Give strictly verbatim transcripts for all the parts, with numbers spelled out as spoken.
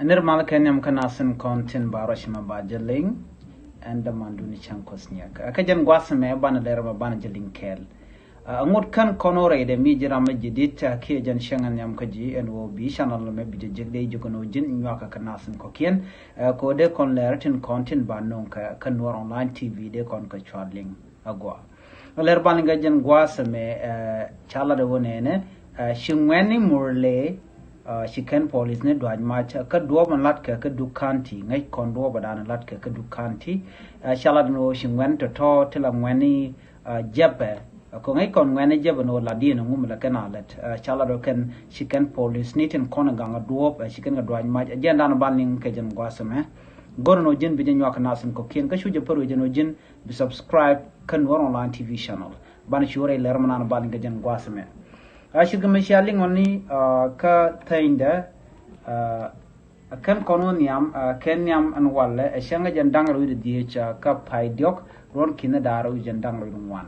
Nir mal kɛ nhiam kä nasin kɔn tin ba ruac mɛ ba jɛ liŋ. Ɛn däman duni cäŋ kɔs nyiɛk kä jɛn gua̱th mɛ banɛ lɛr mɛ banɛ jɛ liŋ kɛɛl. Ɛ ŋut kän kɔn wä rɛy dɛ mi ji̱ ram mɛ ji̱ dit kiɛ jɛn cäŋ nhiam kä ji̱ ɛn wä bi channel mɛ bi jɛ jek dee ji̱ kɔn wä ji̱n nyuakä kä nasin kɔkiɛn. Ɛ kɛ wä dee kɔn lɛr tin kɔn tin ba no̱o̱ŋ kä Nuɔr Online T V dee kɔn kä cual liŋ. Agua. Lɛr bal ŋä jɛn gua̱a̱th mɛ ca lat wä nɛnɛ ci ŋuɛ̈ni Murle ci kɛn polis ni duac mac kä duɔp in lat kɛ kä Duk County, ŋäc kɔn duɔp in dan lat kɛ kä Duk County. Ca lat ni wä ci ŋuɛ̈ni tɔ̱tɔ̱ ti la ŋuɛ̈ni jɛpɛ. Kɛ ŋäc kɔn ŋuɛ̈ni jɛpɛ ni wä lat diɛn ŋum la kɛn a lɛt. Ca lat wä kɛn ci kɛn polis ni tin kɔn gaŋ duɔp ci kɛn kɛ duac mac jɛn dan bal ni kɛ jɛn gua̱a̱th mɛ. Go̱r ni wä ji̱n bi jɛ nyuak nasin kɔkiɛn kä cu jɛ pär wä jɛn wä ji̱n bi subscribe kä Nuɔr Online T V channel. Banɛ cu rɛy lɛr mɛ nan bal ŋä jɛn gua̱a̱th mɛ. A ci gɛ mɛ cia liŋ ɔni kä thɛnydɛ. Kɛn kɔn wä nhiam kɛn nhiam ɛn walɛ ɛ cäŋ jɛn da̱ŋ rɛw wi̱cdɛ dhieec kä pay diɔk ruɔn ki̱n da̱r wi̱c jɛn da̱ŋ rɛw wi̱cdɛ ŋuan.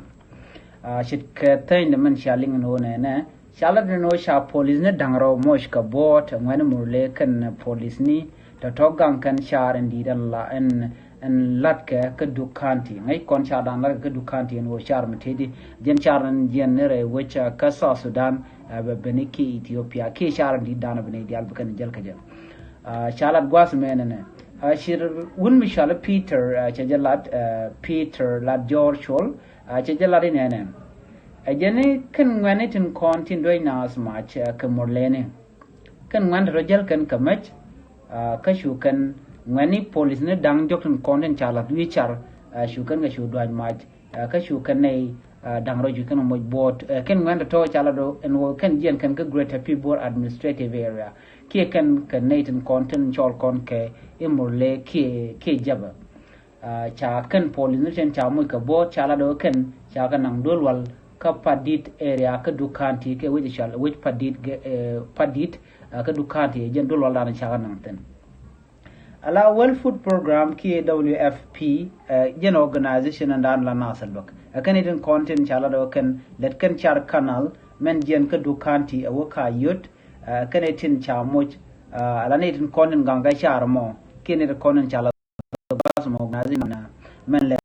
Ci kɛ thɛnydɛ mɛn cia liŋ ɛn wä nɛnɛ. Ca lat ni wä ca polis ni da̱ŋ rɛw moc kɛ buɔt ŋuɛ̈ni Murle kɛn polis ni tɔ̱tɔ̱ gaŋ kɛn car in di̱i̱t ɛn la ɛn ɛn lat kɛ kä Duk County. Ŋäc kɔn car dan lat kɛ kä Duk County ɛn wä car mi teti jɛn car in jiɛn ni rɛy wec kä South Sudan bɛ beni ki Ethiopia ki car in di̱i̱t dan beni dial bi kɛn jɛl kɛ jɛ. Ca lat gua̱a̱th mɛ nɛnɛ. Ci wun mi cɔal Peter cɛ jɛ lat Peter lat George Chol cɛ jɛ lat inɛnɛ. Ɛ jɛn ni kɛn ŋuɛ̈ni tin kɔn tin duec naath mac kɛ Murleni. Kɛn ŋuɛ̈ni tɔ̱tɔ̱ jäl kɛn kɛ mec kä cu kɛn ŋuɛ̈ni polis ni da̱ŋ diɔk tin kɔn tin ca la̱th wi̱i̱ car cu kɛn kɛ cu duac mac kä cu kɛn nɛy da̱ŋ rɔ cu kɛn moc buɔt. Kɛn ŋuɛ̈ni tɔ̱tɔ̱ ca la̱th ɛn wä kɛn jiɛn kɛn kä Greater Pibor Administrative Area kiɛ kɛn kɛ nɛy tin kɔn tin cɔl kɔn kɛ i Murle kiɛ kiɛ jɛpɛ. Ca kɛn polis ni tin ca moc kɛ buɔt ca lat wä kɛn ca kɛ naŋ duel wal kä Padit area kä Duk County kɛ wec cɔal wec Padit Padit kä Duk County jɛn duel wal dan ca kɛ naŋ thin. Ala World Food Program kiɛ W F P jɛn organization ɛn dan la nath luäk. Ɛ kɛn itin kɔn tin ca lat wä kɛn lɛt kɛn car canal mɛn jiɛn kä Duk County ɛ wä ka yot. Ɛ kɛn itin ca moc ala ni itin kɔn tin gaŋ kɛ car mɔ kiɛ ni itin kɔn tin ca la gua̱a̱th mɔ gua̱a̱th in mɛn lɛ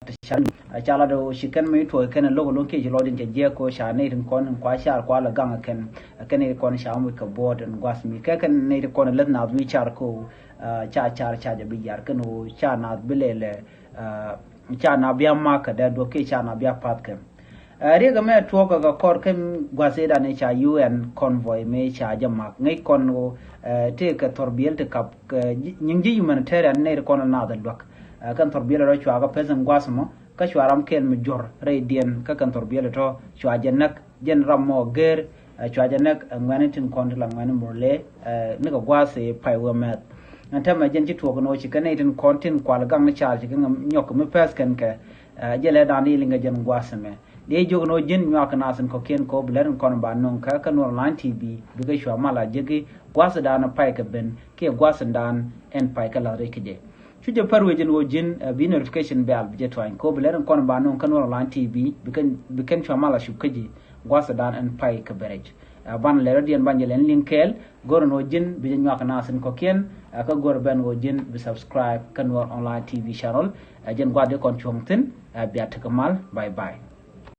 ti ca ni a ca lat do ci kɛn mi tuɔɔk kɛn lo̱k lo̱k kiɛ ci lɔcdin cɛ jiɛk ko ca nɛy tin kɔn in kua car kua lɛ gaŋ kɛn kɛn nɛy tin kɔn ca muc kɛ buɔɔt in gua̱a̱th mi kɛ kɛn nɛy tin kɔn in läth naath wi̱i̱ car ko ca car ca jɛ bi yar kɛn ɣöö ca naath bi lɛlɛ ca naath bia mak kɛ dee duɔ̱k kiɛ ca naath bia path kɛ. Riɛk ɛmɛ tuɔɔk kɛ kɔr kɛn gua̱th i̱ dan i̱ ca U N convoy mëë ca jɛ mak ŋäc kɔn ɣöö tëë kɛ thɔrbiɛl ti kap nyiŋ ji̱ humanitarian nɛy ti kɔn ɛ naath ɛ luäk. Kɛn thɔrbiɛl ɛ rɔ cua kɛ peth in gua̱th mɔ kä cua ram kɛl mi juɔ̱r rɛydiɛn kä kɛn thɔrbiɛl ɛ tɔ cua jɛ näk jɛn ram mɔ gɛr. Cua jɛ näk ɛ ŋuɛ̈ni tin kɔn ti la ŋuɛ̈ni Murle ni kɛ gua̱th i̱ pay wee mɛth. Ɛn täämɛ jɛn ci tuɔɔk ni ɣöö ci kɛ nɛy tin kɔn tin kual gaŋ ni caal ci kɛ nyɔk mi pɛth kɛn kɛ. Jɛ lɛ dan i̱ liŋ kɛ jɛn gua̱th ɛmɛ. Dee jiök ni wä ji̱n nyuak kɛ nath in kɔ̱kiɛn kɛ wä bi lɛr in kɔn ba nöŋ kä kä Nuɔr Online T V bikɛ cua mal a jeki gua̱thdan pay kɛ ben kiɛ gua̱thdan ɛn pay kɛ la̱th rɛc kä jɛ. Cu jɛ pär wee ji̱n wä ji̱n bi notification bell bi jɛ tuany kɛ wä bi lɛr in kɔn ba nöŋ kä Nuɔr Online T V bikɛn cua mal a cup kä ji̱ gua̱thdan ɛn pay kɛ ben rɛc. Ban lɛr rɔ̱diɛn ban jɛ lɛn liŋ kɛɛl. Go̱r ni wä ji̱n bi jɛ nyuak kɛ nath in kɔ̱kiɛn kä go̱r ben wä ji̱n bi subscribe kä Nuɔr Online T V channel. Jɛn gua̱th di kɔn cuɔ̱ŋ thi̱n. Bia tekɛ mal. Bye bye.